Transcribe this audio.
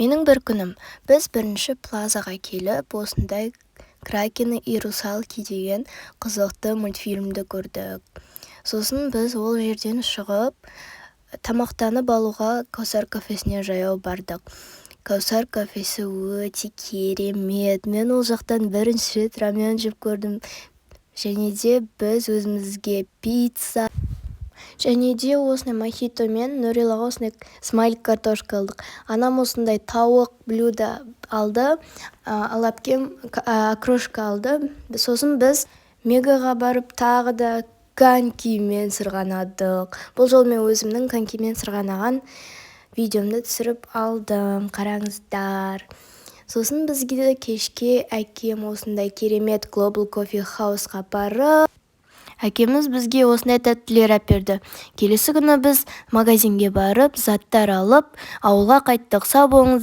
Менің бір күнім. Біз бірінші Плазаға келіп, осындай «Кракены и русалки» деген қызықты мультфильмді көрдік. Сосын біз ол жерден шығып, тамақтанып алуға Кәусар кафесіне жаяу бардық. Кәусар кафесі өте керемет. Мен ол жақтан бірінші рет рамен жеп көрдім. Және де біз өзімізге пицца және де осындай мохито мен Нұрилаға осындай смайлик картошка алдық. Анам осындай тауық блюдо алды, ал әпкем окрошка алды. Сосын біз Мегаға барып, тағы да конькимен сырғанадық. Бұл жолы мен өзімнің конькимен сырғанаған видеомды түсіріп алдым, қараңыздар. Сосын бізге кешке әкем осындай керемет Global Coffee House-қа барып, әкеміз бізге осындай тәттілер әперді. Келесі күні біз магазинге барып, заттар алып, ауылға қайттық. Сау болыңыздар!